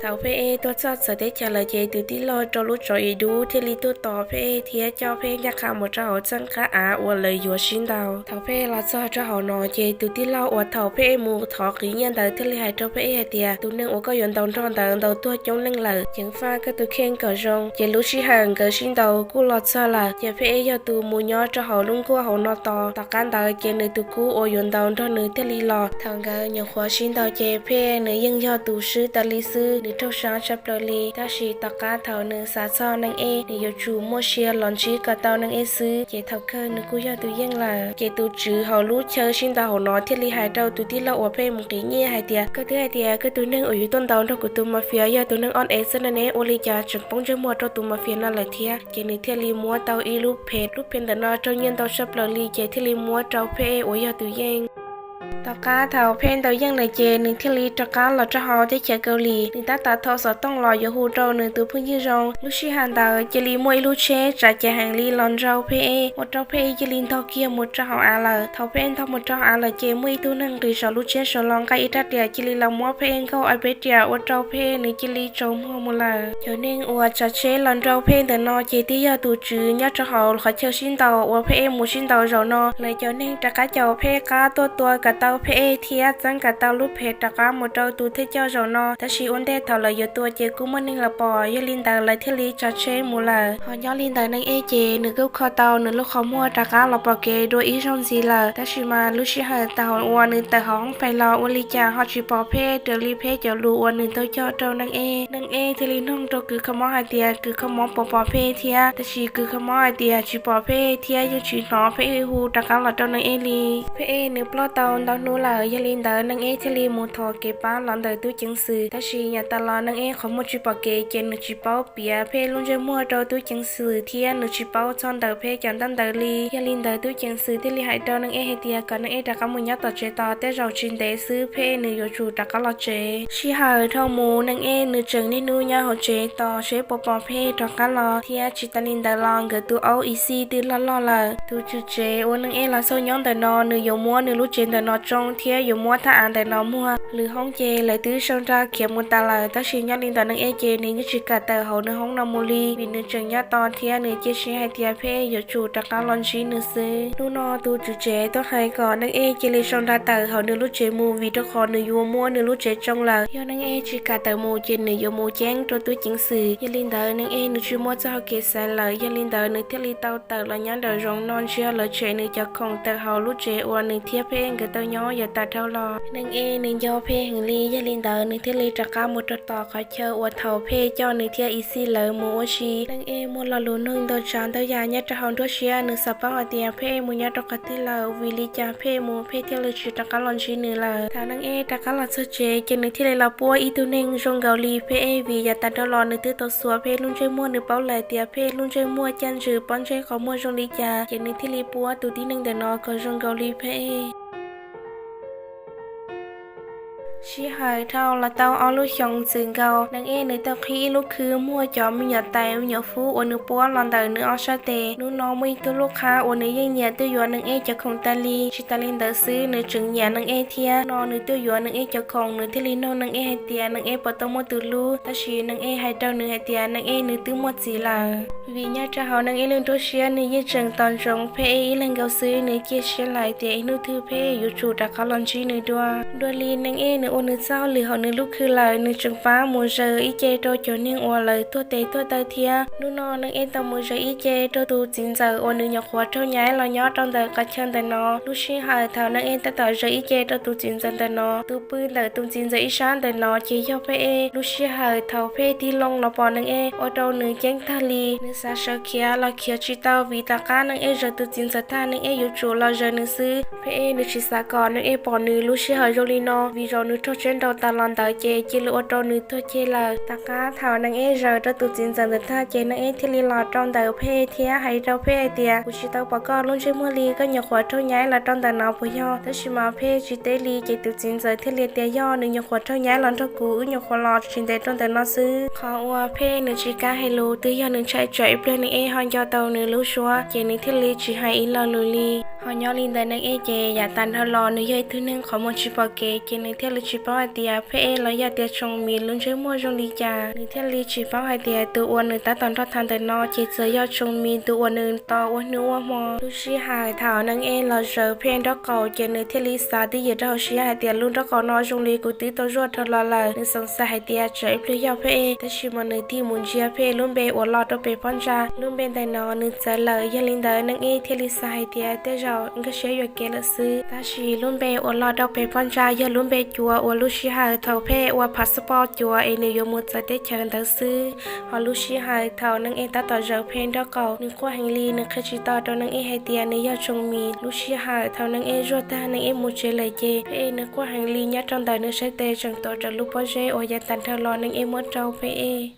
Thaum Phej Ej tuaj txog txawv teb chaws lawm ces tus tij laug rau lub tsov ib dub thiaj li tuaj tos Phej Ej thiab coj Phej Ej ncaj qha mus rau hauv txheej qab av uas lawv yuav sib ntaus. Thaum Phej Ej los txog rau hauv no ces tus tij laug uas thaum Phej Ej mus thov qiv nyiaj ntawd thiaj li hais rau Phej Ej hais tias, tus neeg uas koj yuav ntaus nrog ntawd ntaus tuag coob leej lawm, ceev faj koj tus kheej kom zoo. Ces lub sij hawm nkawd sib ntaus kuj los txog lawm, ces Phej Ej yog tus mus nyob rau hauv lub nkuaj hauv no tos. Tom qab ntawd ces nws tus khub uas yuav ntaus nrog nws thiaj li los. Thaum nkawd nyuam qhuav sib ntaus ces Phej Ej nws yeej yog tus swb tas li xwb, nws raug sab tshaj plaws li. Tab sis tom qab thaum nws xav txog Neej Ej, nws yuav tsum muaj sia los ntsib kom tau Neej Ej xwb, ces thaum kawg nws kuj yog tus yeej lawm. Ces tus tswv hauv lub chaw sib ntaus hauv no thiaj li hais rau tus tij laug uas Phej Ej mus qiv nyiaj hais tias, koj twb hais tias koj tus neeg uas yuav tuaj ntaus nrog kuv tus mafia yog tus neeg ob ev xwb no ne, ua li cas tseem poob ntsej muag rau tus mafia no lawm thiab? Ces nws thiaj li muab tau ib lub phev, lub phev ntawm no raug nyiaj ntau tshaj plaws li, ces thiaj li muab rau Phej Ej uas yog tus yeej. Tom qab thaum Phej Ej ntaus yeej lawm ces nws thiaj li rov qab los rau hauv teb chaws Kaus Lim. Nws tab tom thau xov tooj los yuav hu rau nws tus phooj ywg zoo. Lub sij hawm ntawd cia li muaj ib lub tsheb tsav cev heev li los nrau Phej Ej, ua rau Phej Ej cia li ntog kiag mus rau hauv av lawm. Thaum Phej Ej ntog mus rau hauv av lawm ces muaj ib tug neeg nqis saum lub tsheb saud los nqa ib rab riam cia li los muab Phej Ej nkaug ob peb riam, ua rau Phej Ej nws cia li tsaus muag mus lawm. Cov neeg uas tsav tsheb los nrau Phej Ej ntawm no ces twb yog tus tswv nyob rau hauv qhov chaw sib ntaus uas Phej Ej mus sib ntaus zaum no. Lawv cov neeg rov qab caum Phej Ej qab tuaj tua kom tau Phej Ej thiab txeeb kom tau lub phev rov qab mus rau tus thawj coj zaum no. Tab sis ua ntej thaum lawv yuav tua ces kuj muaj neeg los pom, yog li ntawd lawv thiaj li tsav tsheb mus lawm. Ho nyob li ntawd Neej Ej ces nws kuj kho tau nws lub qhov muag rov qab los pom kev dua ib zaug ntxiv lawm. Tab sis mas lub sij hawm thaum uas nws tawm hauv hoob pais los ua li cas ho tsis pom Phej Ej raws li Phej Ej cov lus uas nws tau cog rau Neej Ej. Neej Ej thiaj li noog rau kws kho mob hais tias kws kho mob puas pom Phej Ej thiab, tab sis kws kho mob hais tias tsis pom Phej Ej thiab yeej tsis hnov Phej Ej hu rov qab los rau Neej Ej li. Phej Ej nws ploj tau ntau hnub lawm, yog li ntawd Neej Ej thiaj li mus thov kev pab los ntawm tub ceev xwm. Tab sis yav tas los Neej Ej qhov muag tsis pom kev ces nws tsis paub piav Phej Ej lub ntsej muag rau tub ceev xwm thiab nws tsis paub txog ntawm Phej Ej cov ntaub ntawv li. Yog li ntawd tub ceev xwm thiaj li hais rau Neej Ej hais tias kom Neej Ej rov qab mus nyob tom tsev tos, tej zaum tsis ntev xwb Phej Ej nws yuav tsum rov qab los tsev. Sij hawm dhau mus Neej Ej nws tseem niaj hnub nyob hauv tsev tos seb puas pom Phej Ej rov qab los thiab tsis tas li ntawd los nkawd tus aub Ixi twb loj loj lawm. Tus tswv tsev uas Neej Ej los xauj nyob ntawm no nws yuav muab nws lub tsev ntawm no tsoo thiab yuav muab thaj av ntawm no muag. Lwm hoob ces lawv twb sau nra khiav mus tas lawm, tab sis nyob li ntawm Neej Ej ces nws yeej tsis kam tawm hauv nws hoob no mus li, vim nws tseem nyob tos thiab nws cia siab hais tias Phej Ej yuav tsum rov qab los ntsib nws xwb. Hnub no tus tswv tsev tuaj hais kom Neej Ej cia li sau nra tawm hauv nws lub tsev mus, vim rau qhov nws yuav muab nws lub tsev tsoo lawm. Yog Neej Ej tsis kam tawm mus ces nws yuav mus ceeb rau tub ceev xwm. Yog li ntawd Neej Ej nws tsis muaj txoj hau kev xaiv lawm, yog li ntawd nws thiaj li tau tawm los nyob nraum zoov no ntsia lawv tshem nws cov khoom tawm hauv lub tsev uas nws thiab Phej Ej nkawd tau nyob yav tas dhau los. Neej Ej nws nco Phej Ej heev li, yog li ntawd nws thiaj li rov qab mus rau tom qhov chaw uas thaum Phej Ej coj nws thiab Ixi lawv mus ua si. Neej Ej muaj lo lus nug ntau tsav ntau yam nyob rau hauv nruab siab, nws xav paub hais tias Phej Ej mus nyob rau qhov twg lawm, vim li cas Phej Ej mus Phej Ej thiaj li tsis rov qab los ntsib nws lawm. Thaum Neej Ej rov qab los txog tsev ces nws thiaj li los puab ib tug neeg zoo nkaus li Phej Ej, vim yav tas dhau los nws twb tau xuas Phej Ej lub ntsej muag, nws paub lawm tias Phej Ej lub ntsej muag caj ntsws pob ntseg qhov muag zoo li cas, ces nws thiaj li puab tus tib neeg ntawm no kom zoo nkaus li Phej Ej. Sij hawm dhau los tau ob lub xyoos txwm nkaus, Neej Ej nws tau qhib ib lub khw muag cov me nyuam tais me nyuam fub uas nws puab los ntawm nws ob sab tes. Hnub no muaj ib tug lub qhab uas nws yeej nyiam tuaj yuav Neej Ej cov khoom tas li. Tsis tas li ntawd xwb, nws tseem nyiam Neej Ej thiab. No nws tuaj yuav Neej Ej cov khoom, nws thiaj li nug Neej Ej hais tias Neej Ej puas tau muaj tus hlub, tab sis Neej Ej hais rau nws hais tias Neej Ej nws twb muaj txiv lawm. Vim nyob rau hauv Neej Ej lub nruab siab nws yeej tseem tos ntsoov Phej Ej ib leeg nkaus xwb, nws cia siab lawm tias ib hnub twg Phej Ej yuav tsum rov qab los ntsib nws dua. Dua li Neej Ej nws ua nws txoj hauj lwm hauv nws lub khw lawm, nws tseem pab mus zaws ib ce rau cov neeg uas lawv tuag tes tuag taw thiab. Hnub no Neej Ej tau mus zaws ib ce rau tus txiv ntxawm uas nws nyuam qhuav raug nyaib los nyob rau ntawm qhov chaw ntawm no. Lub sij hawm thaum Neej Ej tab tom zaws ib ce rau tus txiv ntxawm ntawm no, tus pw ntawm tus txiv ntxawm ib sab ntawm no ces yog Phej Ej. Lub sij hawm thaum Phej Ej tig loo los pom Neej Ej, ua rau nws ceeb tag li. Nws xav sawv khiav los khiav tsis tau, vim tom qab Neej Ej zaws tus txiv ntxawm tag, Neej Ej yuav tsum los zaws nws xwb. Phej Ej nws tsis xav kom Neej Ej pom nws lub sij hawm zoo li no, vim zaum nws raug tsheb nraus tas los ntawd ces cia li ua rau nws tuag ceg lawm. Tom qab thaum Neej Ej zaws rau tus txiv ntxawm ntawd tag ces Neej Ej thiaj li los rau ntawm Phej Ej thiab hais rau Phej Ej hais tias, kuv tsis tau pom koj lub ntsej muag li, koj nyuam qhuav raug nyaib los rau ntawm no puas yog? Tab sis mas Phej Ej tsis teb li, ces tus txiv ntxawm thiaj li tias, yog, nws nyuam qhuav raug nyaib los nrog kuv, wb nyuam qhuav los tsis ntev rau ntawm no xwb. Qhov uas Phej Ej nws tsis kam hais lus twb yog nws ntshai tsam ib pliag Neej Ej ho nco tau nws lub suab, ces nws thiaj li tsis hais ib lo lus li. Ho nyob li ntawd Neej Ej ces yav tag dhau los nws yog ib tug neeg qhov muag tsis pom kev, ces nws thiaj li tsis paub hais tias Phej Ej los yog tias Tsoom Mis lub ntsej muag zoo li cas. Nws thiaj li tsis paub hais tias tus uas nws tab tom nrog tham ntawm no ces txawm yog Tsoom Mis tus uas nws tos ua hnub ua hmo. Lub sij hawm thaum Neej Ej los zaws Phej Ej nraub qaum ces nws thiaj li xav twj ywm rau hauv siab hais tias lub nraub qaum no zoo li kuv twb tau zuaj rau los lawm. Nws xoom xav hais tias tsam ib pliag yog Phej Ej, tab sis mas nws tig mus ntsia Phej Ej lub npe uas loj rau pem phab ntsa, lub npe ntawm no nws txawv lawm. Yog li ntawd Neej Ej thiaj li xav hais tias tej zaum nkag siab yuam kev lawm xwb. Tab sis lub npe uas loj rau pem phab ntsa yog lub npe cuav uas lub sij hawm thaum Phej Ej ua passport cuav es nws yuav mus txawv teb chaws ntawd xwb. Ho lub sij hawm thaum Neej Ej tab tom zaws Phej Ej nraub qaum, nws quaj heev li, nws qhia tsis tau rau Neej Ej hais tias nws yog Tsoom Mis. Lub sij hawm thaum Neej Ej zuaj tag Neej Ej mus tsev lawm ces Phej Ej nws quaj heev li, nyob rau ntawm nws sab tes tseem tuav rawv lub pob zeb uas yav tag dhau los Neej Ej muab rau Phej Ej.